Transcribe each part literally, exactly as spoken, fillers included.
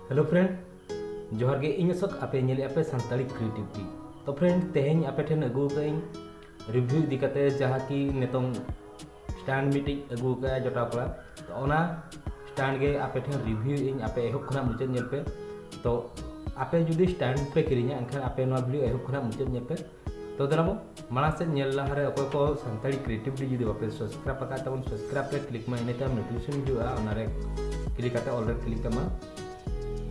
Hello friend, ᱡᱚᱦᱟᱨ ᱜᱮ᱾ ᱤᱧ ᱚᱥᱳᱠ, ᱟᱯᱮ ᱧᱮᱞᱮᱫᱼᱟ ᱯᱮ ᱥᱟᱱᱛᱟᱲᱤ Creativity᱾ ᱛᱚ friend, ᱛᱮᱦᱮᱧ ᱟᱯᱮ ᱴᱷᱮᱱ ᱟᱹᱜᱩ ᱟᱠᱟᱫ ᱟᱹᱧ review ᱤᱫᱤ ᱠᱟᱛᱮ, ᱡᱟᱦᱟᱸ ᱠᱤ ᱱᱤᱛᱚᱝ stand ᱢᱤᱫᱴᱤᱡ ᱟᱹᱜᱩ ᱟᱠᱟᱫᱼᱟ ᱡᱚᱴᱟᱣ ᱠᱚᱲᱟ᱾ ᱛᱚ ᱚᱱᱟ stand ᱜᱮ ᱟᱯᱮ ᱴᱷᱮᱱ review ᱤᱧ, ᱟᱯᱮ ᱮᱦᱚᱵ ᱠᱷᱚᱱᱟᱜ ᱢᱩᱪᱟᱹᱫ ᱧᱮᱞ ᱯᱮ᱾ ᱛᱚ ᱟᱯᱮ ᱡᱩᱫᱤ stand ᱯᱮ ᱠᱤᱨᱤᱧᱟ, ᱮᱱᱠᱷᱟᱱ ᱟᱯᱮ ᱱᱚᱣᱟ video ᱮᱦᱚᱵ ᱠᱷᱚᱱᱟᱜ ᱢᱩᱪᱟᱹᱫ ᱧᱮᱞ ᱯᱮ᱾ ᱛᱚ ᱫᱮᱞᱟ ᱵᱚ, ᱢᱟᱲᱟᱝ ᱥᱮᱫ ᱧᱮᱞ ᱞᱟᱦᱟᱨᱮ ᱚᱠᱚᱭ ᱠᱚ ᱥᱟᱱᱛᱟᱲᱤ Creativity ᱡᱩᱫᱤ ᱵᱟᱯᱮ subscribe ᱟᱠᱟᱫ ᱛᱟᱵᱚᱱ, subscribe ᱯᱮ click ᱢᱟ, ᱤᱱᱟᱹ ᱛᱟᱭᱚᱢ notification ᱦᱤᱡᱩᱜᱼᱟ, ᱚᱱᱟᱨᱮ click ᱠᱟᱛᱮ all ᱨᱮ click ᱠᱟᱜ ᱢᱟ᱾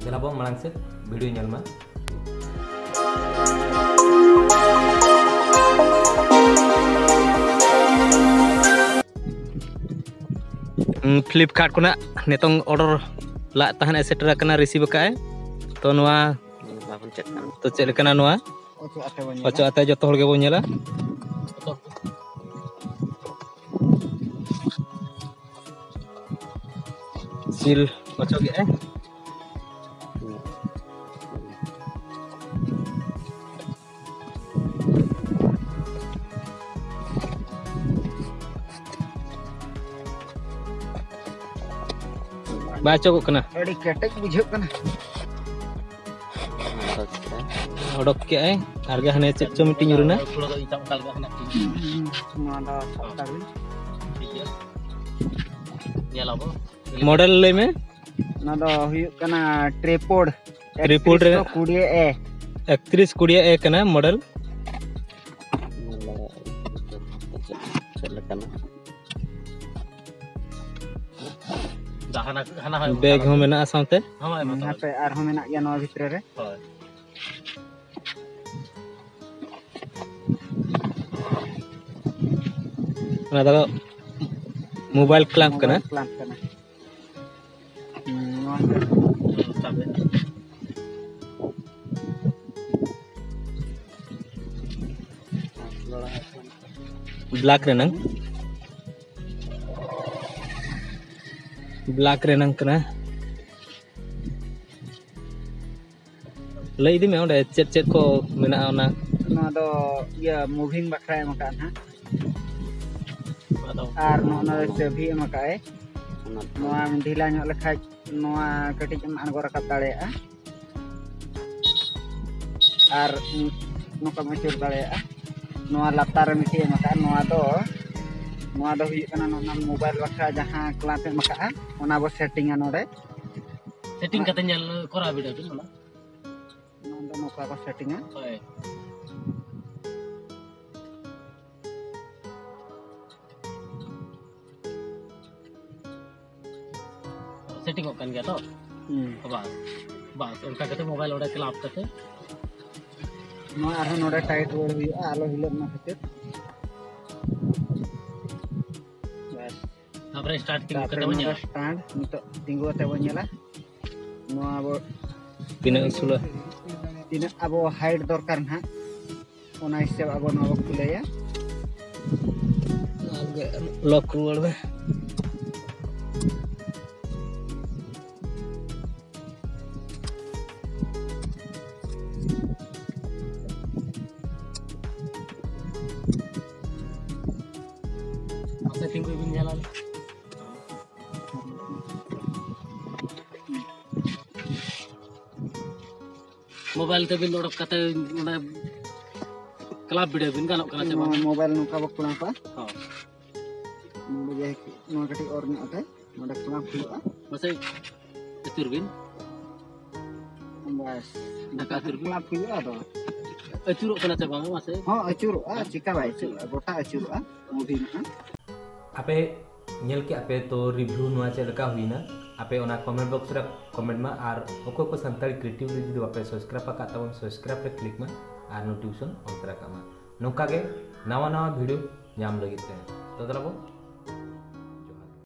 ᱫᱮᱞᱟ ᱵᱚ ᱢᱟᱲᱟᱝ ᱥᱮᱫ video ᱧᱮᱞ ᱢᱟ᱾ ᱦᱩᱸ, Flipkart ᱠᱷᱚᱱᱟᱜ ᱱᱤᱛᱚᱝ order ᱞᱟᱜ ᱛᱟᱦᱮᱱ ᱮ ᱥᱮᱴᱮᱨ ᱟᱠᱟᱱᱟ, receive ᱟᱠᱟᱫ ᱟᱭ᱾ ᱛᱚ ᱱᱚᱣᱟ, ᱵᱟᱵᱚᱱ check ᱠᱟᱱᱟ᱾ ᱛᱚ ᱪᱮᱫ ᱞᱮᱠᱟᱱᱟ ᱱᱚᱣᱟ? ᱚᱪᱚᱜ ᱟᱛᱮ ᱵᱚᱱ ᱧᱮᱞᱟ᱾ ᱚᱪᱚᱜ ᱟᱛᱮ ᱡᱚᱛᱚ ᱦᱚᱲ ᱜᱮᱵᱚᱱ ᱧᱮᱞᱟ᱾ ᱥᱤᱞ ᱚᱪᱚᱜᱮᱜᱼᱟᱭ᱾ ᱵᱟᱭ ᱚᱪᱚᱜᱚᱜ ᱠᱟᱱᱟ᱾ ᱟᱹᱰᱤ ᱠᱮᱴᱮᱡ ᱵᱩᱡᱷᱟᱹᱜ ᱠᱟᱱᱟ᱾ ᱚᱰᱚᱠ ᱠᱮᱜᱼᱟᱭ᱾ ᱟᱨ ᱦᱟᱱᱮ ᱪᱮᱫ ᱪᱚ ᱢᱤᱫᱴᱤᱡ ᱧᱩᱨᱩᱱᱟ᱾ ᱱᱚᱣᱟ ᱫᱚ ᱥᱟᱵ ᱠᱟᱜ ᱵᱤᱱ᱾ ᱧᱮᱞ ᱟᱵᱚ᱾ Model ᱞᱟᱹᱭ ᱢᱮ᱾ ᱚᱱᱟ ᱫᱚ ᱦᱩᱭᱩᱜ ᱠᱟᱱᱟ Tripod᱾ Tripod ᱨᱮ ᱮᱠᱛᱨᱤᱥ ᱠᱩᱲᱤ ᱮ᱾ ᱮᱠᱛᱨᱤᱥ ᱠᱩᱲᱤ ᱮ ᱠᱟᱱᱟ model᱾ ᱪᱮᱫ ᱞᱮᱠᱟᱱᱟ? ᱦᱟᱱᱟ, ᱦᱟᱱᱟ ᱦᱚᱸ bag ᱦᱚᱸ ᱢᱮᱱᱟᱜᱼᱟ ᱥᱟᱶᱛᱮ᱾ ᱦᱳᱭ, ᱦᱟᱯᱮ, ᱟᱨᱦᱚᱸ ᱢᱮᱱᱟᱜ ᱜᱮᱭᱟ ᱱᱚᱣᱟ ᱵᱷᱤᱛᱨᱤ ᱨᱮ᱾ ᱦᱳᱭ᱾ ᱚᱱᱟ ᱫᱚ mobile clamp ᱠᱟᱱᱟ᱾ Mobile clamp ᱠᱟᱱᱟ᱾ ᱦᱩᱸ, ᱱᱚᱣᱟ ᱦᱚᱸ᱾ ᱦᱩᱸ, ᱥᱟᱵ ᱵᱮᱱ᱾ Black ᱨᱮᱱᱟᱝ, black ᱨᱮᱱᱟᱝ ᱠᱟᱱᱟ᱾ ᱞᱟᱹᱭ ᱤᱫᱤ ᱢᱮ, ᱚᱸᱰᱮ ᱪᱮᱫ ᱪᱮᱫ ᱠᱚ ᱢᱮᱱᱟᱜᱼᱟ ᱚᱱᱟ? ᱱᱚᱣᱟ ᱫᱚ ᱤᱭᱟᱹ moving ᱵᱟᱠᱷᱨᱟ ᱮᱢ ᱟᱠᱟᱫ ᱱᱟᱦᱟᱜ᱾ ᱟᱫᱚ ᱟᱨ ᱱᱚᱜᱼᱚ ᱱᱚᱣᱟ ᱫᱚ ᱪᱟᱹᱵᱤ ᱮᱢ ᱟᱠᱟᱫ ᱟᱭ᱾ ᱚᱱᱟ ᱱᱚᱣᱟ ᱰᱷᱤᱞᱟ ᱧᱚᱜ ᱞᱮᱠᱷᱟᱡ ᱱᱚᱣᱟ ᱠᱟᱹᱴᱤᱡ ᱮᱢ ᱟᱬᱜᱚ ᱨᱟᱠᱟᱵ ᱫᱟᱲᱮᱭᱟᱜᱼᱟ᱾ ᱟᱨ ᱱᱚᱝᱠᱟᱢ ᱟᱹᱪᱩᱨ ᱫᱟᱲᱮᱭᱟᱜᱼᱟ᱾ ᱱᱚᱣᱟ ᱞᱟᱛᱟᱨ ᱨᱮ ᱢᱤᱫᱴᱤᱡ ᱮᱢ ᱟᱠᱟᱫᱼᱟ, ᱱᱚᱣᱟ ᱫᱚ, ᱱᱚᱣᱟ ᱫᱚ ᱦᱩᱭᱩᱜ ᱠᱟᱱᱟ ᱱᱚᱣᱟ ᱢᱳᱵᱟᱭᱤᱞ ᱵᱟᱠᱷᱨᱟ ᱡᱟᱦᱟᱸ ᱠᱞᱟᱢᱯ ᱮᱢ ᱟᱠᱟᱫᱼᱟ, ᱚᱱᱟ ᱵᱚ ᱥᱮᱴᱤᱝᱟ ᱱᱚᱰᱮ᱾ ᱥᱮᱴᱤᱝ ᱠᱟᱛᱮ ᱧᱮᱞ ᱠᱚᱨᱟᱣ ᱵᱤᱰᱟᱹᱣ ᱵᱤᱱ ᱚᱱᱟ᱾ ᱱᱚᱣᱟ ᱫᱚ ᱱᱚᱝᱠᱟ ᱠᱚ ᱥᱮᱴᱤᱝᱟ᱾ ᱦᱳᱭ᱾ ᱥᱮᱴᱤᱝᱚᱜ ᱠᱟᱱ ᱜᱮᱭᱟ ᱛᱚ? ᱦᱩᱸ᱾ ᱵᱟᱥ, ᱵᱟᱥ, ᱚᱱᱠᱟ ᱠᱟᱛᱮ ᱢᱳᱵᱟᱭᱤᱞ ᱚᱸᱰᱮ ᱠᱞᱟᱵ ᱠᱟᱛᱮ᱾ ᱱᱚᱣᱟ ᱟᱨᱦᱚᱸ ᱱᱚᱰᱮ ᱴᱟᱭᱤᱴ ᱨᱩᱣᱟᱹᱲ ᱦᱩᱭᱩᱜᱼᱟ, ᱟᱞᱚ ᱦᱤᱞᱟᱹᱜ ᱚᱱᱟ ᱠᱷᱟᱹᱛᱤᱨ᱾ ᱵᱟᱥ᱾ ᱛᱟᱯᱚᱨᱮ ᱥᱴᱟᱨᱴ ᱛᱤᱸᱜᱩ ᱛᱟᱯᱚᱨᱮ ᱠᱟᱛᱮ ᱵᱚᱱ ᱱᱚᱰᱮ ᱧᱮᱞᱟ᱾ ᱥᱴᱟᱱᱰ ᱱᱤᱛᱚᱜ ᱛᱤᱸᱜᱩ ᱠᱟᱛᱮ ᱵᱚᱱ ᱧᱮᱞᱟ᱾ ᱱᱚᱣᱟ ᱟᱵᱚ ᱛᱤᱱᱟᱹᱜ ᱩᱥᱩᱞᱟ? ᱛᱤᱱᱟᱹᱜ ᱟᱵᱚ ᱦᱟᱭᱤᱴ ᱫᱚᱨᱠᱟᱨ ᱱᱟᱦᱟᱜ, ᱚᱱᱟ ᱦᱤᱥᱟᱹᱵ ᱟᱵᱚ ᱱᱚᱣᱟ ᱵᱚ ᱠᱷᱩᱞᱟᱹᱭᱟ᱾ ᱞᱚᱠ ᱨᱩᱣᱟᱹᱲ ᱢᱮ᱾ ᱢᱟᱥᱮ ᱛᱤᱸᱜᱩᱭ ᱵᱤᱱ, ᱧᱮᱞᱟᱞᱮ᱾ ᱢᱳᱵᱟᱭᱤᱞ ᱛᱮᱵᱤᱱ ᱚᱰᱚᱠ ᱠᱟᱛᱮ ᱚᱸᱰᱮ ᱠᱞᱟᱵ ᱵᱤᱰᱟᱹᱣ ᱵᱤᱱ, ᱜᱟᱱᱚᱜ ᱠᱟᱱᱟ ᱥᱮ ᱱᱚᱣᱟ ᱵᱟᱝ? ᱢᱳᱵᱟᱭᱤᱞ ᱱᱚᱝᱠᱟ ᱵᱚ ᱠᱞᱟᱵᱟ᱾ ᱦᱚᱸ᱾ ᱱᱚᱰᱮ ᱡᱟᱦᱟᱸ ᱱᱚᱣᱟ ᱠᱟᱹᱴᱤᱡ ᱚᱨ ᱧᱚᱜ ᱠᱟᱛᱮ ᱱᱚᱰᱮ ᱠᱞᱟᱵ ᱦᱩᱭᱩᱜᱼᱟ᱾ ᱢᱟᱥᱮ ᱟᱹᱪᱩᱨ ᱵᱤᱱ᱾ ᱵᱟᱥ᱾ ᱰᱷᱟᱠᱟ ᱟᱹᱪᱩᱨ ᱵᱤᱱ᱾ ᱠᱞᱟᱵ ᱦᱩᱭᱩᱜᱼᱟ ᱟᱫᱚ᱾ ᱟᱹᱪᱩᱨᱚᱜ ᱠᱟᱱᱟ ᱥᱮ ᱵᱟᱝ ᱢᱟᱥᱮ? ᱦᱚᱸ, ᱟᱹᱪᱩᱨᱚᱜᱼᱟ᱾ ᱦᱮᱸ? ᱪᱤᱠᱟ ᱵᱟᱭ ᱟᱹᱪᱩᱨᱚᱜᱼᱟ? ᱜᱚᱴᱟ ᱟᱹᱪᱩᱨᱚᱜᱼᱟ᱾ ᱢᱩᱵᱷᱤ ᱱᱟᱦᱟᱜ᱾ ᱟᱯᱮ ᱧᱮᱞ ᱠᱮᱜᱼᱟ ᱯᱮ, ᱛᱚ ᱨᱤᱵᱷᱤᱭᱩ ᱱᱚᱣᱟ ᱪᱮᱫ ᱞᱮᱠᱟ ᱦᱩᱭᱱᱟ? ᱟᱯᱮ ᱚᱱᱟ ᱠᱚᱢᱮᱱᱴ ᱵᱚᱠᱥ ᱨᱮ ᱠᱚᱢᱮᱱᱴ ᱢᱟ, ᱟᱨ ᱚᱠᱚᱭ ᱠᱚ ᱥᱟᱱᱛᱟᱲᱤ ᱠᱨᱤᱭᱮᱴᱤᱵᱷ ᱨᱮ ᱡᱩᱫᱤ ᱵᱟᱯᱮ ᱥᱟᱵᱥᱠᱨᱟᱭᱤᱵ ᱟᱠᱟᱫ ᱛᱟᱵᱚᱱ, ᱥᱟᱵᱥᱠᱨᱟᱭᱤᱵ ᱨᱮ ᱠᱞᱤᱠ ᱢᱟ ᱟᱨ ᱱᱳᱴᱤᱯᱷᱤᱠᱮᱥᱚᱱ ᱚᱱ ᱛᱚᱨᱟ ᱠᱟᱜ ᱢᱟ, ᱱᱚᱝᱠᱟ ᱜᱮ ᱱᱟᱣᱟ ᱱᱟᱣᱟ ᱵᱷᱤᱰᱤᱭᱳ ᱧᱟᱢ ᱞᱟᱹᱜᱤᱫ ᱛᱮ᱾ ᱛᱚ ᱫᱮᱞᱟ ᱵᱚ